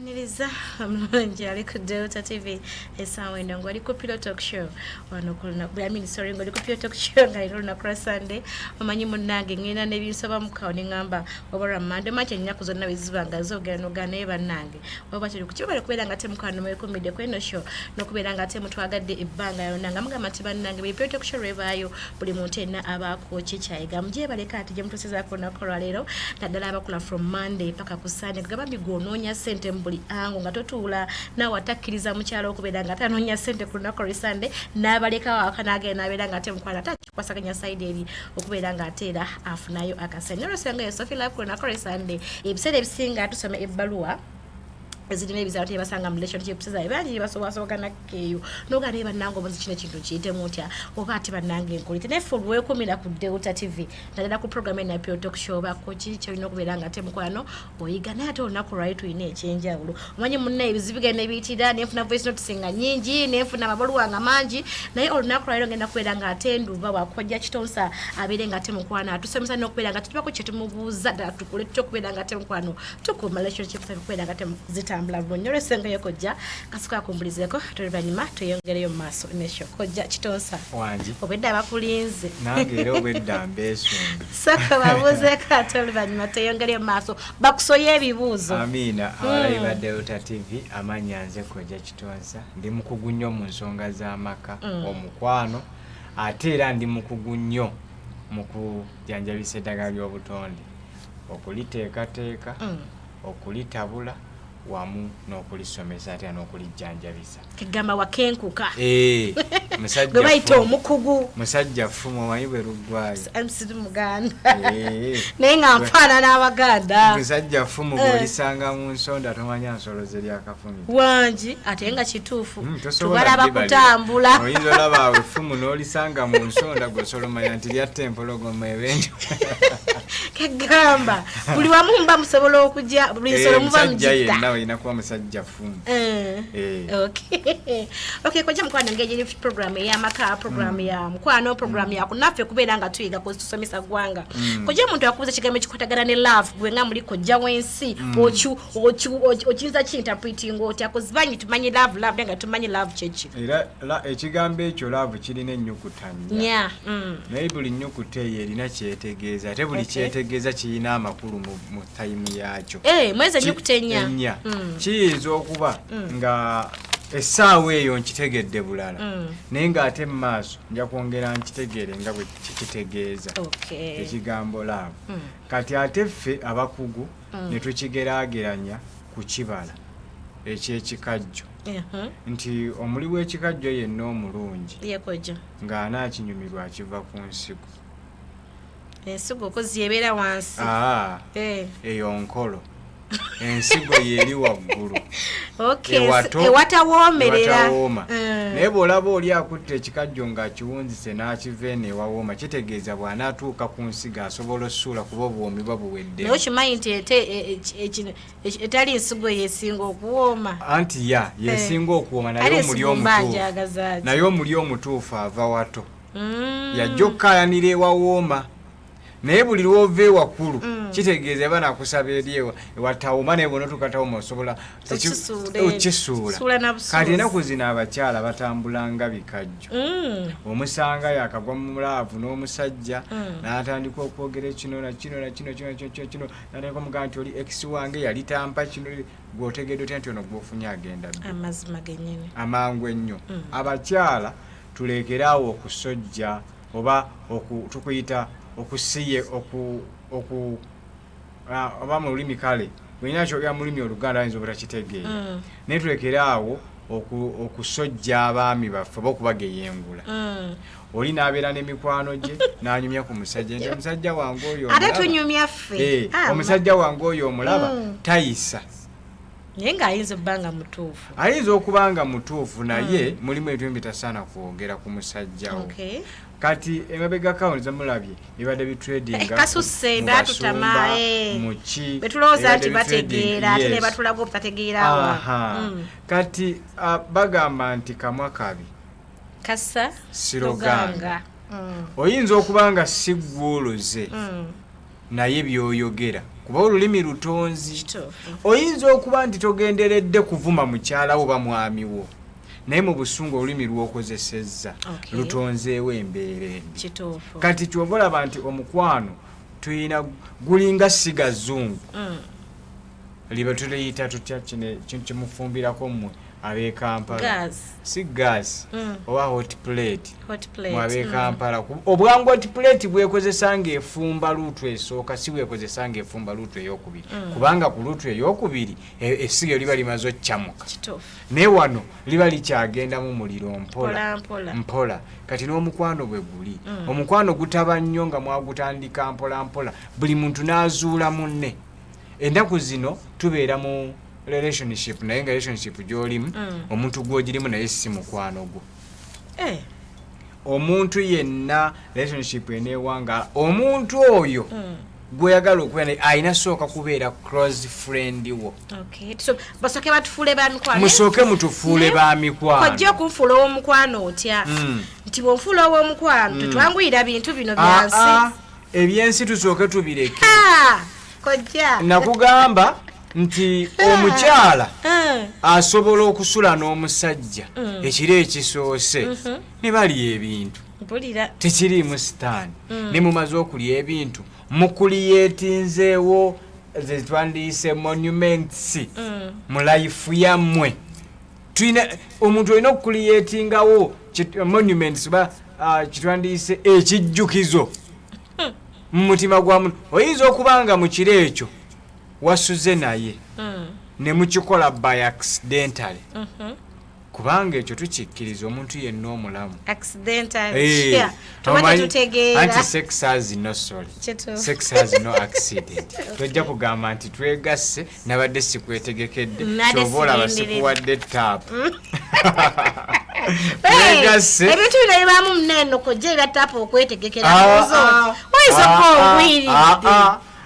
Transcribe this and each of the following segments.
Nkwaniriza omulungi ali ku Delta TV essaawa eno ng'oli ku Pillow Talk Show wano ku lunaku, I mean, sorry, ng'oli ku Pillow Talk Show nga leero olunaku lwa Sunday. Omanyi munnange, ngenda n'ebinsoba mukawo ne ŋŋamba oba lwa Monday, omanyi ennaku zonna bwe ziba nga zoogera nogaa, naye bannange oba tuli ku kibale kubeera nga temukwano mwekumidde ku eno show n'okubeera nga temutwagadde ebbanga yonna, nga mugamba nti bannange buli Pillow Talk Show lwebaayo buli muntu yenna abaako kikyayiga. Mugyebaleka ati gye mutuusizaako olunaku olwaleero, naddala abakola from Monday paka ku Sunday, gamba mbi gw'onoonya ssente mu buli ango nga totuula naawe atakkiriza mukyalo okubeera nga tanoonya ssente ku lunaku lwe Sunday n'abalekawo awaka n'agenda n'abeera nga ate mukwano ate akikwasaganya side eri okubeera nga ate era afunayo akasente. Nolwensonga eyo, Sophie Love, ku lunaku lwe Sunday ebiseera ebisinga tusoma ebbaluwa ezirina ebizaalo tebasanga mu relationships zaabwe, bangi basobasoboganako eyo noga, naye bannange obuzi kino ekintu kiyitemu ntya, oba ate bannange nkolite? Naye ffe olwekumira ku Delta TV, naddala ku program eno Pillow Talk Show, obako kiki kyolina okubeera nga ate mukwano oyiga. Naye ate olunaku lwali tulina ekyenjawulo. Omanyi munna ebizibu bigenda nebiyitira, nenfuna voice notes nga nyingi, nenfuna amabaluwa nga mangi, naye olunaku lwaliro ngenda kubeera nga ate nduba wakojja Kitonsa abeere nga ate mukwano atusomesa n'okubeera nga tutubako kyetumubuuza ddala tukole tutya okubeera nga ate mukwano tukuuma relationship zaffe kubeera nga zitambula bulungi. Olwesengayo kojja kasuka akumbulizeeko ate oluvannyuma tweyongereyo mu maaso nesho. Kojja Kitonsa. Wangi. Obwedda abakulinze. Nange era obwedda mbeesunga. Saka babuuzeeko ate oluvannyuma tweyongereyo mu maaso bakusoye ebibuuzo. Amiina. Abalabi ba Delta TV, amannya nze Kojja Kitonsa, ndi mukugu nnyo mu nsonga z'amaka, omukwano, ate era ndi mukugu nnyo mu kujjanjabisa eddagala ly'obutonde, okuliteekateeka, okulitabula wamu n'okulisomesa ate n'okulijjanjabisa. Kegamba wakenkuka. Eh, musajja gwe bayita ffumu. Omukugu. Musajja ffumu, omanyi bwe luggwayo. Siri muganda. Eh. Naye nga nfaanana abaganda. Musajja ffumu bw'olisanga mu nsonda tomanya nsolo ze lyakafumita. Wangi, ate nga kituufu. Tosobola tubalaba ddibalira. Kutambula. Oyinza olaba awo effumu n'olisanga mu nsonda, gwe osobola omanya nti lyatta empologoma ebenjo. Kegamba buli wamu muba musobola okujja buli nsolo muba Musajja mugitta. yenna olina kuba musajja ffumu. Eh. Okay, kojja mukwano, ngeri program ey'amaka, program ya mukwano, program ya kunaffe kubeera nga tuyiga tusomesa ggwanga. Kojja, omuntu akubuza ekigambo ekikwatagana ne love, gwe nga muli kojja w'ensi, okiyinza kiinterpreting otya? Kuzibanyi tumanyi love, love, naye nga tumanyi love kyeki? Era ekigambo ekyo love kirina ennyukuta nnya. Nya. Naye buli nnyukuta eyo erina kyetegeeza, ate buli kyetegeeza kirina amakulu mu time yaakyo. Eh, mwezi ennyukuta ennya. Ennya. Kiyinza okuba nga essaawa eyo nkitegedde bulala, naye ng'ate mu maaso nja kwongera nkitegeere nga bwe kikitegeeza ekigambo love. Kati ate ffe abakugu ne tukigeraageranya ku kibala ekyekikajjo, nti omuli w'ekikajjo yenna omulungi Ye kojja. ng'anaakinyumirwa akiva ku nsigo. Ensigo kozi ebeera wansi. Aa, eyo nkolo, ensigo yeeri waggulu. Ewatawoomerera. Ewatawooma. Naye bw'olaba oli akutte ekikajjo ng'akiwunzise n'akiva eno ewawooma, kitegeeza bw'anaatuuka ku nsigo asobola ossuula kuba obuwoomi buba buwedde. Naye okimanyi nti ete etali nsigo yesinga okuwooma? Anti ya yesinga okuwooma, naye Ate omuli ensigo mba omutuufu njagaza ki? Naye omuli omutuufu ava wato, yajja okukaayanira ewawooma, naye buli lwova ewakulu kitegeeza eba nakusaba eri ewatawoma, naye bwonotuuka tawoma osobola Okisuula eri. Okisuula. Suula na busuuzi. Kati enaku zino abakyala batambula nga bikajjo. Omusanga yakagwa mu love n'omusajja, n'atandika okwogera kino na kino na kino kino kino kino kino, n'atandika omugamba nti oli ex wange yali tampa kino. Gweotegedde otya nti ono gwofunye agenda bbi? Amazima genyini. Amangu ennyo. Abakyala tulekeraawo okusojja oba tukuyita okusiye oba mu lulimi, kale bwena kyogera mu lulimi Oluganda ayinza obutakitegeera, naye tulekeraawo okusojja abaami baffe oba okubageyengula. Oli n'abeera n'emikwano gye n'anyumya ku musajja nti omusajja wange oyo Ate omulaba?" tunyumya ffe. Eh, Ah, omusajja wange oyo omulaba, tayisa. Naye ng'ayinza obba nga mutuufu. Ayinza okuba nga mutuufu, naye mulimu ebintu bitasaana kwogera ku musajja wo. Kati emabega kawunza mulabye ebadde bitradinga Kasusse, ndaatutama, eh. muki. Betulowooza nti bategeera, ate ne batulaga obutategeerawa. Kati bagamba nti kamwa kabi kasa Kuba olulimi lutonzi. Oyinza okuba nti togenderedde kuvuma mukyala wo oba mwami wo, naye mu busungu olulimi lw'okozesezza lutonzeewo embeera embi. Kati kyova olaba nti omukwano tulina gulinga siga zungu. Liba tuliyita tutya kino ekintu kyemufumbirako mmwe ab'e Kampala? Si gas oba hot plate? Hot plate. Mwe ab'e Kampala. Obwangu hot plate bwekozesa ng'efumba luutu esooka si bwekozesa ng'efumba luutu eyokubiri. Kubanga ku luutu eyokubiri essiga liba limaze okukyamuka. Naye wano liba likyagenda mu muliro mpola mpola. Mpola. Kati n'omukwano bwe guli. Omukwano gutaba nnyo nga mwagutandika mpola mpola, buli muntu n'azuula munne. Ennaku zino tubeera mu relationship, naye nga relationship gy'olimu, omuntu gw'ogirimu naye si mukwano gwo. Omuntu yenna relationship eneewanga omuntu oyo gw'oyagala okubeera naye alina sooka kubeera close friend wo. Okay. So, basooke batufuule ba mikwano. Musooke mutufuule ba mikwano. Kojja okunfuula ow'omukwano otya? Nti bw'onfuula ow'omukwano, tetwanguyira bintu bino bya nsi. Ebyensi tusooke tubireke. Kojja. Nakugamba nti omukyala asobola okusula n'omusajja ekiro ekisoose ne balya ebintu. Mpulira. Tekiriimu sitaani. Ne mumaze okulya ebintu, mukuliyeetinzeewo ze twandiyise monuments mu life yammwe. Tulina omuntu olina okukuliyeetingawo monuments oba kitwandiyise ekijjukizo mu mutima gwa muntu. Oyinza okuba nga mu kiro ekyo wasuze naye ne mukikola by accidentally, kubanga ekyo tukikkiriza omuntu yenna omulamu. Accidentally. Yeah. Tuba tetutegeera. Anti sex has no sorry. Sex has no accident. Tojja kugamba nti twegasse nabadde sikwetegekedde, Nabadde kyova olaba sigenderedde. sikuwadde taapu. Hey, Twegasse. ebintu bino bibaamu munene kojja ebya taapu okwetegekera. Buuza oti, oyinza okuba ogwiridde.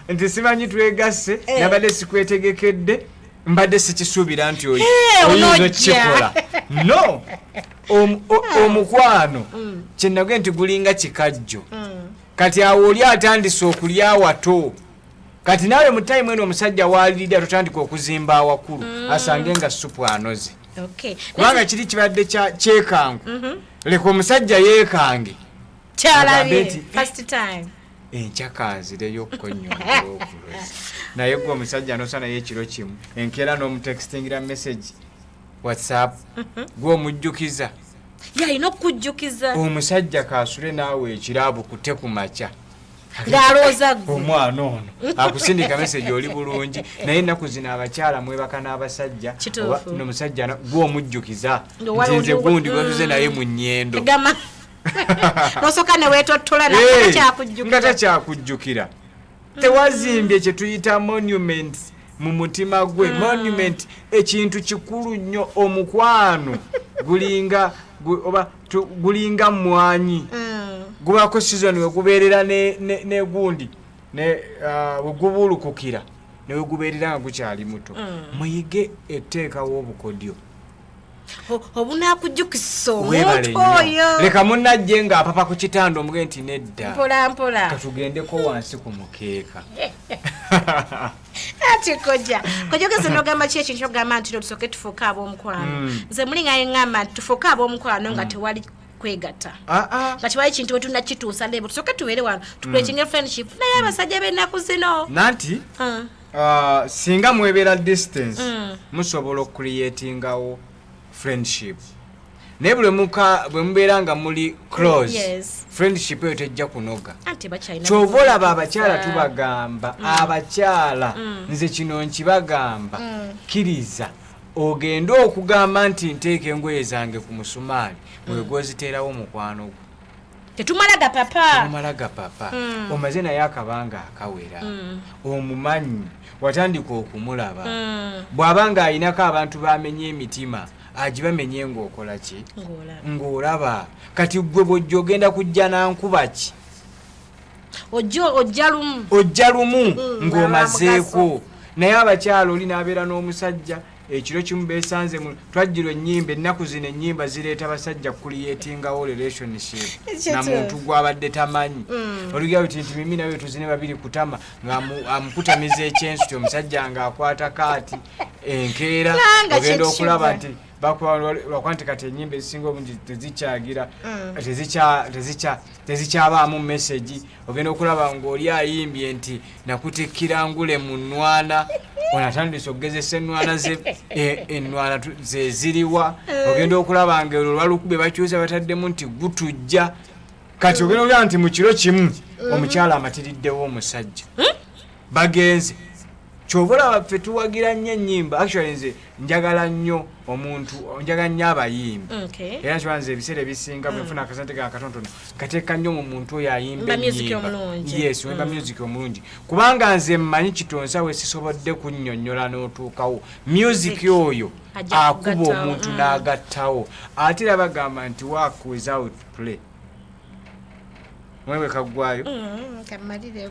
Nti simanyi twegasse nabadde sikwetegekedde, mbadde sikisuubira nti Eh, oyinza onojja. okukikola. No, omukwano kyenagwe nti gulinga kikajjo. Kati awo oli atandise okulya awato, kati naawe mu time eno omusajja waliridde totandika okuzimba awakulu, asange nga supu anoze. Kubanga kiri kibadde kyekangu. Leka omusajja yeekange. Kyalabye. Agambe nti, First time. Enkya kanzireyo okukonyongola obulozi. Naye gwe omusajja nosa naye ekiro kimu, enkeera n'omutextingira message WhatsApp, gwe omujjukiza. Yalina okukujjukiza. Omusajja kasule naawe ekiro abukute ku makya Ng'alowooza ggwe. Omwana ono akusindika message, oli bulungi? Naye ennaku zino abakyala mwebaka n'abasajja. Kituufu. Oba n'omusajja gwe omujjukiza Nga nti nze gundi gwetuze naye mu nnyendo. Egamba nosooka ne weetottola Nga nakyakujjukira. takyakujjukira. Tewazimbye kye tuyita monument mu mutima gwe. Monument ekintu kikulu nnyo. Omukwano gulinga oba gulinga mwanyi, gubako season we gubeerera ne gundi ne we gubuulukukira ne we gubeerera nga gukyali muto. Muyige etteekawo obukodyo Obunaakujjukisa Weebale omuntu nnyo. oyo. Leka munnajje ng'apapa ku kitanda omuge nti nedda, Mpola mpola. katugendeko wansi ku mukeeka. Ati kojja, kojja ogeze nogamba ki ekintu kyogamba nti no tusooke tufuuke ab'omukwano? Nze muli nga ŋŋamba nti tufuuke ab'omukwano nga tewali kwegatta, nga tewali kintu bwe tunakituusa level. Tusooke tubeere wano tucreatinge friendship, naye abasajja b'ennaku zino. Nanti singa mwebeera distance, musobola okucreatingawo friendship, naye bwe mubeera nga muli close, friendship eyo tejja kunoga. Anti bakyalina Kyova olaba abakyala tubagamba, abakyala nze kino nkibagamba, kkiriza ogende okugamba nti nteeka engoye zange ku musumaali mwegwoziteerawo mukwano gwo. Tetumala gapapa. Omala gapapa. Omaze naye akabanga akawera, omumanyi, watandika okumulaba. Bw'aba ng'ayinako abantu bamenye emitima, agibamenye ng'okola ki? Ng'olaba. Ng'olaba. Kati gwe bw'ojja ogenda kujja nankuba ki? Ojja lumu. Ojja lumu ng'omazeeko. Lwa Naye abakyala oli n'abeera n'omusajja. Ekiro kimu besanze twajjirwa ennyimba. Ennaku zino ennyimba zireeta basajja kucreatingawo relationship na muntu gwabadde tamanyi. Olugira luti nti mimi nawe tuzine babiri kutama, nga amukutamiza ekyensu ti omusajja ng'akwata kaati enkeera. Langa Ogenda okulaba kyekigwa. nti lwakuba nti kati ennyimba ezisinga obungi tezikyagira, tezikyabaamu message. Ogenda okulaba ng'oli ayimbye nti nakutikkira ngule mu nnwana, ono atandise okugezesa ennwana ze, ennwana ze ziriwa. Ogenda okulaba nga olwo lwalukube bakyusa, bataddemu nti gutujja. Kati ogenda okulaba nti mu kiro kimu omukyala amatiriddewo omusajja, bagenze. Kyova olaba ffe tuwagira nnyo ennyimba. Actually nze njagala nnyo omuntu, njagala nnyo abayimbi. Era nkiba nze ebiseera ebisinga bwe nfuna akasente kange akatonotono, kateeka nnyo mu muntu oyo ayimba Mba music ennyimba. omulungi. Yes, wemba music omulungi, kubanga nze mmanyi kitonsa we sisobodde kunnyonnyola n'otuukawo music oyo Ajja akuba kugattawo. omuntu n'agattawo. Ate era bagamba nti work without play, mwewe kaggwayo. Kamalire.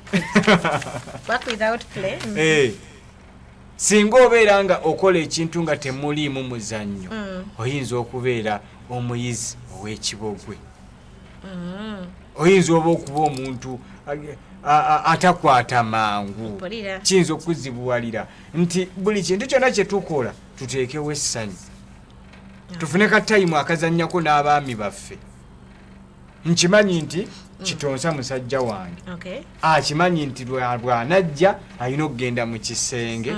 Work without play. Eh. Singa obeera nga okola ekintu nga temuliimu muzannyo, oyinza okubeera omuyizi ow'ekibogwe, oyinza oba okuba omuntu atakwata mangu. Mpulira. Kiyinza okuzibuwalira nti buli kintu kyonna kye tukola tuteekewo essanyu, tufune ka time akazannyako n'abaami baffe. Nkimanyi nti kitonsa musajja wange, akimanyi nti bw'anajja alina okugenda mu kisenge,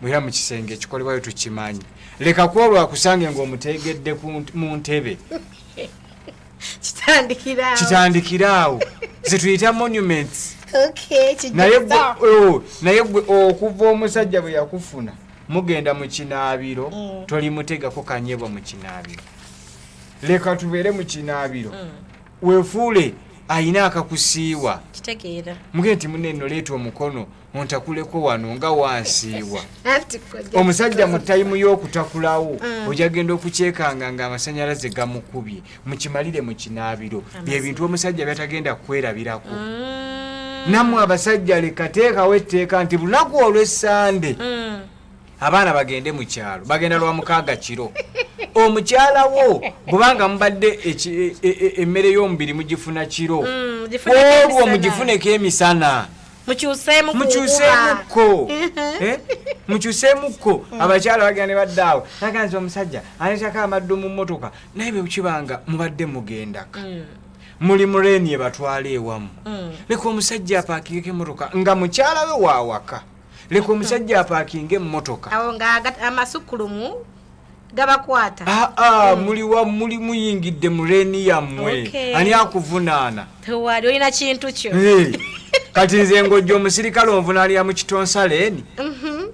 era mu kisenge ekikolebwayo tukimanyi. Leka kwolwo akusange ng'omuteegedde mu ntebe. Kitandikira awo. Kitandikira awo, zituyita monuments. Okay, Naye kijja. gwe, oh, naye gwe okuva omusajja bwe yakufuna, mugenda mu kinaabiro, tolimutegako kanyebwa mu kinaabiro. Leka tubeere mu kinaabiro, weefuule ayina akakusiiwa. Kitegeera. Mugende nti munne nno, leeta omukono ontakuleko wano nga wansiiwa. Anti kojja. Omusajja mu time y'okutakulawo ojja genda okukyekanga nga amasanyalaze gamukubye. Mukimalire mu kinaabiro. Byebintu omusajja byatagenda kwerabirako. Nammwe abasajja, leka teekawo etteeka nti lunaku olw'essande abaana bagende mu kyalo, bagenda lwa mukaaga kiro. Omukyala wo bwebanga mubadde emmere y'omubiri mugifuna kiro, Gifuneko olwo emisana. Mugifuneko emisana. Mukyuseemu ku nkuba. Mukyuseemukko. Eh? Mukyuseemukko. Abakyala bagenda ne badda awo, naganza omusajja aleetako amaddu mu mmotoka, naye bwe kibanga mubadde mugendaka, muli mu lane ebatwala ewamu, leka omusajja apaakingeko emmotoka nga mukyala we waawaka. Leka omusajja apaakinge emmotoka. Awo nga amasukkulumu gabakwata. Aa, muliwa muli muyingidde mu lane yammwe. Ani akuvunaana? Tewali, olina kintu kyo. Hey, kati nze ng'ojja omusirikale onvunaanira mu kitonsa lane,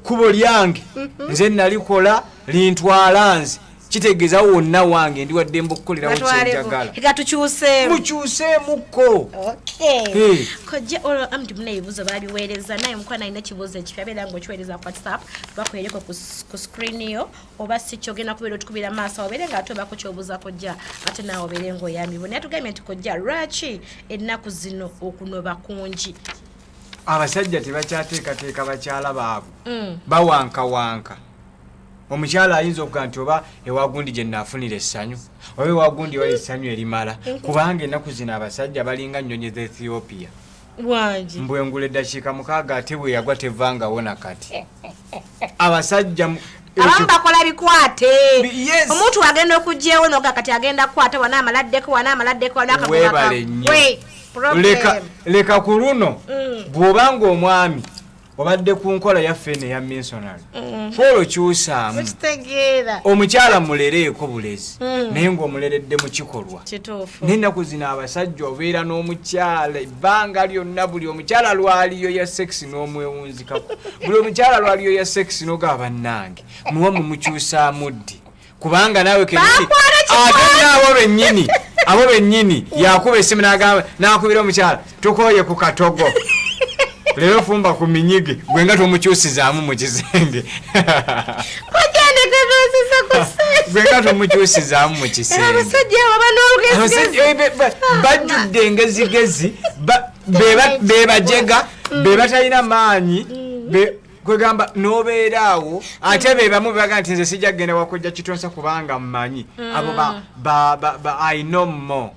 kubo lyange nze nalikola, lintwala nze, kitegeeza wonna wange, ndi waddembe okukolerawo kyenjagala. Ega tukyuseemu. Mukyuseemukko. Okay. Hey. Kojja, olwo amti muna ebibuuzo babiweereza, naye omukwano alina ekibuuzo ekipya, beera ngaokiweereza ku WhatsApp, bakwereko ku screen yo, oba si kyo ogenda kubeera otukubira maaso, obeere nga ate obako kyobuuza kojja, ate naawe obeere ngaoyambibwa. Naye tugambye nti kojja, lwaki ennaku zino okunoba kungi? Abasajja tebakyateekateeka bakyala baabwe, bawankawanka. Omukyala ayinza okuga nti oba ewagundi gye naafunira essanyu, oba ewagundi wali essanyu erimala, kubanga ennaku zino abasajja balinga nnyonyi z'e Ethiopia. Wangi. Mbwengula eddakiika 6, ate bwe yagwa tevangawo. Nakati abasajja Abamu bakola bikwate. Yes. Omuntu agenda okugyewo noga kati agenda kukwata wana amaladdeko, wana amaladdeko, wana akagoba. Weebale nnyo. We, problem. Leka ku luno, bw'obanga omwami obadde ku nkola yaffe eno eya missionary, kwolwo kyusaamu. Kitegeera. Omukyala mulereeko bulezi, naye ng'omuleredde mu kikolwa. Kituufu. N'ennaku zino abasajja obeera n'omukyala ebbanga lyonna, buli omukyala lwaliyo ya sex n'omwewunzikako, buli omukyala lwaliyo ya sex n'ogaba bannange muwa mumukyusaamu ddi? Kubanga naawe kennyini Bakwala kikwate. ate naabo bennyini, abo bennyini yakuba essimu n'agamba, n'akubira omukyala, "Tukooye ku katogo leero, fumba ku minyige." Gwe nga tomukyusizaamu mu kisenge. Kojandekatosisa ku Gwe nga tomukyusizaamu mu kisenge. Abasajja abo Abasajja, ban'olugezigezi. Bajjudde engezigezi, be bajega, be batalina maanyi. Kwegamba n'obeera awo, ate be bamu baga nti nze sijja kugenda wakojja Kitonsa kubanga mmanyi abo ba I know more,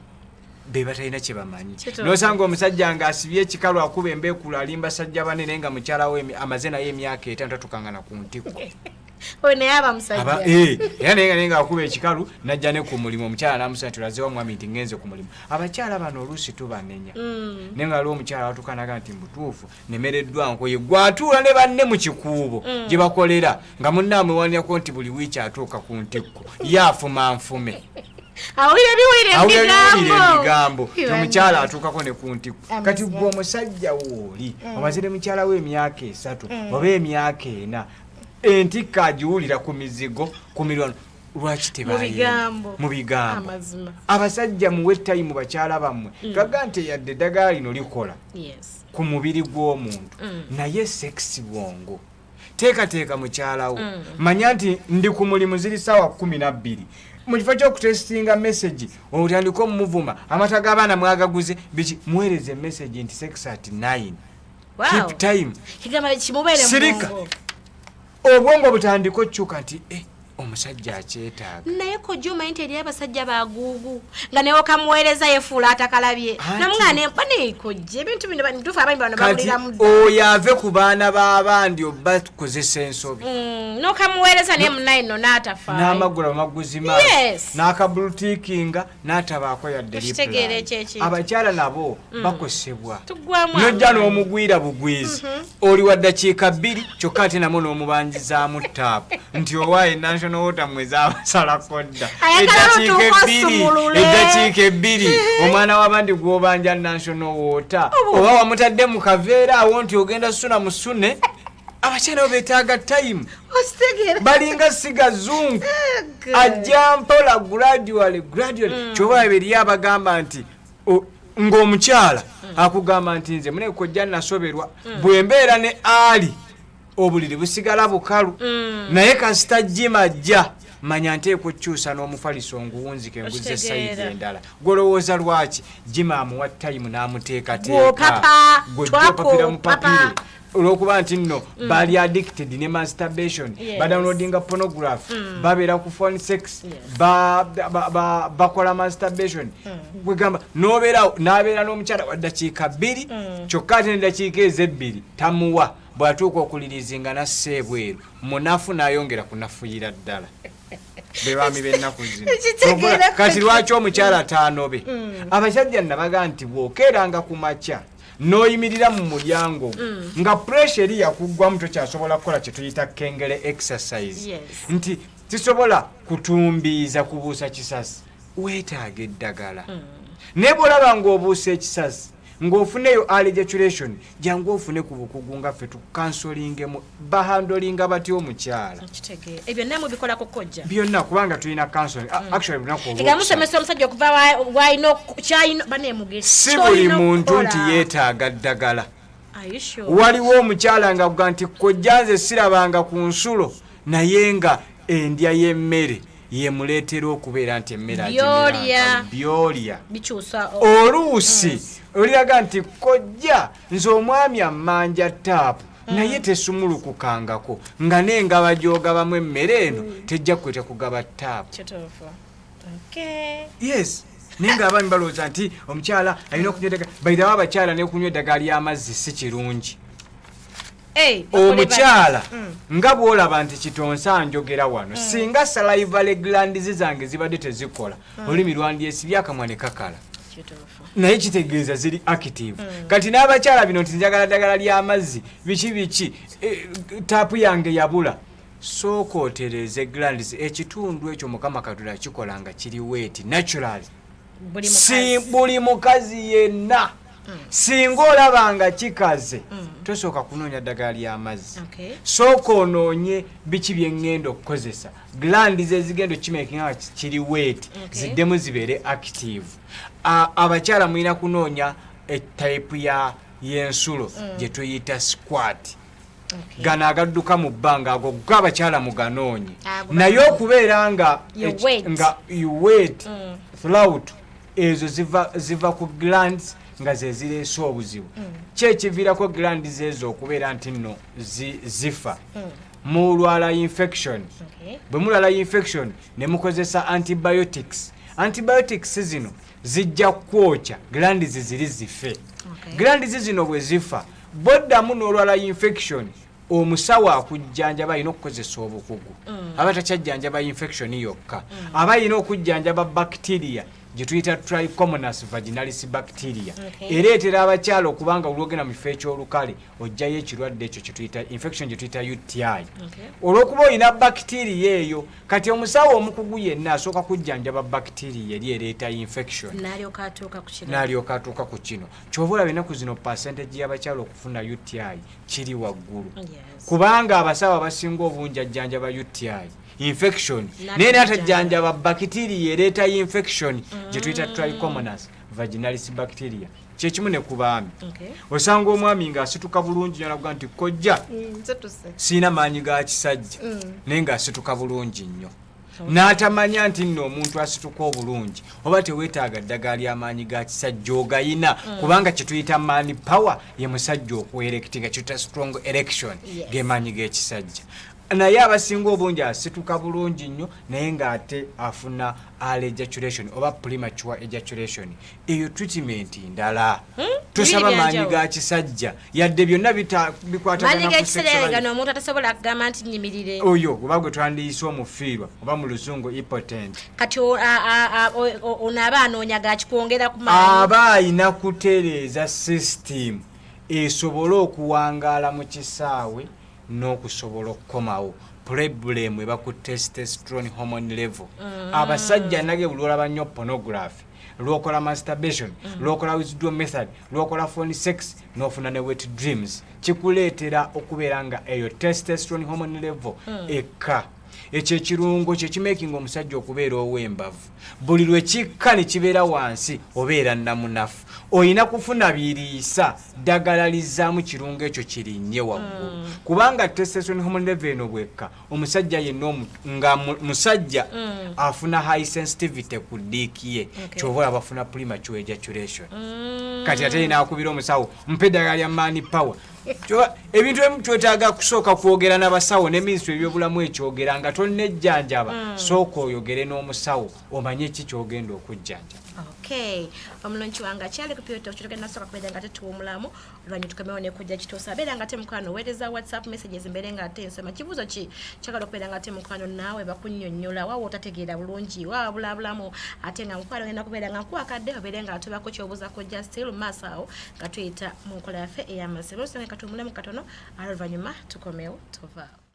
be batalina kye bamanyi. Nosanga omusajja ng'asibye ekikalu, akuba embeekulu, alimba sajja banene, nga mukyala we amaze naye emyaka 5 tatukangana ku ntikko. Oyo naye aba musajja. Era naye nga akuba ekikalu, najja ne ku mulimu, omukyala n'amusaba nti olazewa mwami, nti ngenze ku mulimu. Abakyala bano oluusi tubanenya, naye nga waliwo omukyala watuuka naga nti mbutuufu nemereddwa nkoye, gwatuula ne banne mu kikuubo gye bakolera, nga munne amwewanirako nti buli wiiki atuuka ku ntikko, ye afuma nfume. Awulira ebiwulira ebigambo. Ebigambo. Omukyala atuukako ne ku ntikko. Kati gwe omusajja wooli omaze ne mukyala we emyaka 3 oba emyaka 4, entikko agiwulira ku mizigo, ku mirwano, lwaki tebayenda mu bigambo? Abasajja muwe time bakyala bammwe. Twaga nti yadde eddagala lino likola ku mubiri gw'omuntu, naye sex bwongo. Teekateeka mukyalawo, manya nti ndi ku mulimu, ziri saawa 12, mu kifo ky'okutextinga message otandika omuvuma, amata g'abaana mwagaguze biki, muweereza emessage nti sex at 9. Keep time. Sirika, obwongo butandika okyuka nti omusajja akyetaaga. Naye kojja, omanyi nti eri abasajja baguugu nga newe okamuweereza yefuula atakalabye, namugane banekojja ebintu bino bituufu, abaami bano bawuliramu. Oyo ave ku baana b'abandi oba kozesa ensobi. Nokamuweereza naye munaye nno n'atafaayo. N'amagula amaguzi maaso n'akabulutiikinga n'atabaako yadde. Okitegeera ekyo ekintu. Abakyala nabo bakosebwa. Tuggwamu nojja amaanyi. N'omugwira bugwizi, oli wa ddakiika 2, kyokka ate namwo n'omubanjizaamu taapu nti owaaye National Water mwe zaabasalako dda. Ayagala Eddakiika lutuuka 2, osumulule. eddakiika 2, omwana w'abandi gw'obanja National Water, oba wamutadde mu kaveera awo nti ogenda suna musune. Abakyala bo beetaaga time. Okitegeera. Balinga siga zungu, ajja mpola, gradually, gradually. Kyoba eri abagamba nti ng'omukyala akugamba nti nze mune kojja nasoberwa, bwe mbeera ne ali obuliri busigala bukalu, naye kasita jimajja manya nteekwa okukyusa n'omufaliso nguwunzike nguze side Okitegeera. endala. Golowooza lwaki jima amuwa time n'amuteekateeka? Gw'opapa, Gw'ojja twako, opapira mupapire. papa. Olwokuba nti nno bali addicted ne masturbation, badownloadinga pornography, babeera ku phone sex, bakola masturbation. Kwegamba nobeera nabeera n'omukyala wa ddakiika 2, kyokka ate neddakiika ezebbiri tamuwa. Bw'atuuka okulirizinga nassa ebweru munafu, n'ayongera kunafuyira ddala. Bebaami b'ennaku zino. Ekitegeera. Kati lwaki omukyala taanobe? Abasajja nabaga nti bw'okeeranga ku makya n'oyimirira mu mulyango gwo, nga pressure eri yakuggwamu, tokyasobola kukola kye tuyita Kegel exercise, nti tisobola kutumbiiza kubuusa kisasi, weetaaga eddagala. Naye bw'olaba ng'obuusa ekisasi ng'ofuneyo early ejaculation, jangu ofune ku bukugu nga ffe tucounselingemu, bahandlinga batya omukyala. Okitegeera. Ebyo byonna mubikolako kojja? Byonna, kubanga tulina counseling. Actually lunaku Ega olwokusatu. musomesa omusajja okuva w'alina kyalina banemuge. Si buli muntu nti yeetaaga ddagala. Are you sure? Waliwo omukyala nga kuga nti kojja nze sirabanga ku nsulo, naye nga endya y'emmere yemuleetera okubeera nti emmere By'olya. agimiranga, byolya Bikyusa oluusi oliraga nti kojja nze omwami ammanja taapu, naye tesumulukukangako, nga n'engaba gy'ogabamu emmere eno tejja kweta kugaba taapu. Kituufu. Okay. Yes, naye nga abaami balowooza nti omukyala alina okunywa eddagala. Bairawo abakyala n'okunywa eddagala ly'amazzi si kirungi. Hey, bakole. Omukyala nga bw'olaba nti Kitonsa njogera wano, singa salivary glands zange zibadde tezikola, olulimi lwandyesibye, akamwa ne kakala. Naye kitegeeza ziri active. Kati n'abakyala bino nti njagala ddagala ly'amazzi, biki biki, taapu yange yabula, sooka otereeze glands. Ekitundu ekyo Mukama Katonda kikola nga kiri wet naturally. Buli Si mukazi. buli mukazi yenna, singa olaba nga kikaze, tosooka kunoonya ddagala ly'amazzi. Sooka onoonye biki byeŋŋenda okukozesa glands ezigenda okimakinga nga kiri wet, ziddemu zibeere active. Abakyala mulina kunoonya etype ya y'ensulo gye tuyita squirt. Gano agadduka mu bbanga, ago go abakyala muganoonye. Ago naye okubeera nga You wait. Nga you wait throughout, ezo ziva ku glands. nga ze zireese obuzibu. Ki ekiviirako glands ezo okubeera nti nno zifa? Mulwala infection. Bwe mulwala infection ne mukozesa antibiotics, antibiotics zino zijja kwokya glands ziri zife. Glands zino bwe zifa, boddamu n'olwala infection, omusawo akujjanjaba alina okukozesa obukugu. Aba takyajjanjaba infection yokka, aba alina okujjanjaba bacteria gye tuyita Trichomonas vaginalis bacteria. Ereetera abakyala okubanga olwogenda mu kifo ekyolukale ojjayo ekirwadde ekyo kyetuyita infection gye tuyita UTI olw'okuba olina bacteria eyo. Kati omusawo omukugu yenna asooka kujjanjaba bacteria eri ereeta infection, n'alyoka atuuka ku kino. N'alyoka atuuka ku kino. Kyova olaba ennaku zino percentage y'abakyala okufuna UTI kiri waggulu, kubanga abasawo abasinga obungi ajjanjaba UTI infection naye natajjanjaba bacteria ereeta infection gye tuyita Trichomonas vaginalis bacteria. Kyekimu ne ku baami. Osanga omwami ng'asituka bulungi nnyo, nakuga nti kojja, siina maanyi ga kisajja, naye ng'asituka bulungi nnyo, n'atamanya nti nno omuntu asituka obulungi oba teweetaaga ddagala ly'amaanyi ga kisajja, ogayina, kubanga kyetuyita man power ye musajja okuerectinga, kyetuyita strong erection, gemaanyi g'ekisajja. Naye abasinga obungi asituka bulungi nnyo naye ng'ate afuna early ejaculation oba premature ejaculation. Eyo treatment ndala, tosaba Bibiri maanyi byanjawulo. ga kisajja, yadde byonna maanyi bikwatagana ku g'ekisajja sexuality. Gano omuntu atasobola kugamba nti nyimirire. Oyo oba gwe twandiyise omufiirwa oba mu luzungu impotent. Kati ono aba anoonya gakikwongera ku maanyi? Aba ayina kutereeza system esobole okuwangaala mu kisaawe n'okusobola okukomawo. Problem eba ku testosterone hormone level. Abasajja nage buli olaba nnyo pornography, lwokola masturbation, lwokola withdraw method, lwokola phone sex, n'ofuna ne wet dreams, kikuleetera okubeera nga eyo testosterone hormone level ekka. Ekyo ekirungo kyekimakinga omusajja okubeera ow'embavu. Buli lwe kikka ne kibeera wansi, obeera namunafu. Olina kufuna biriisa, ddagala lizzaamu kirungo ekyo kirinnye waggulu, kubanga testosterone hormone level eno bwekka, omusajja yenna nga musajja afuna high sensitivity ku dick ye. Kyova olaba bafuna premature ejaculation. Kati ate nakubira omusawo, mpa eddagala lya man power. Ebintu ebimu twetaaga kusooka kwogera n'abasawo ne minisitule ebyobulamu ekyogera nga tonnejjanjaba. Sooka oyogere n'omusawo omanye ki kyogenda okujjanjaba. Okay, omulungi wange akyali ku Pillow, kitugenda sooka kubeera nga tetuwumulamu, oluvannyuma tukomewo nekujja kituusa. Abeera nga te mukwano oweereza WhatsApp messages, mbeere nga ate nsoma kibuuzo ki kyagala okubeera nga te mukwano naawe bakunnyonnyola, waawa otategeera bulungi, waawa bulabulamu, ate nga mukwano ogenda kubeera nga nkuwakadde obeere nga atubako kyobuuzako just mu maaso awo nga tuyita mu nkola yaffe ey'amasimu. Olusange katuwumulemu katono, ate oluvannyuma tukomewo. Tovaawo.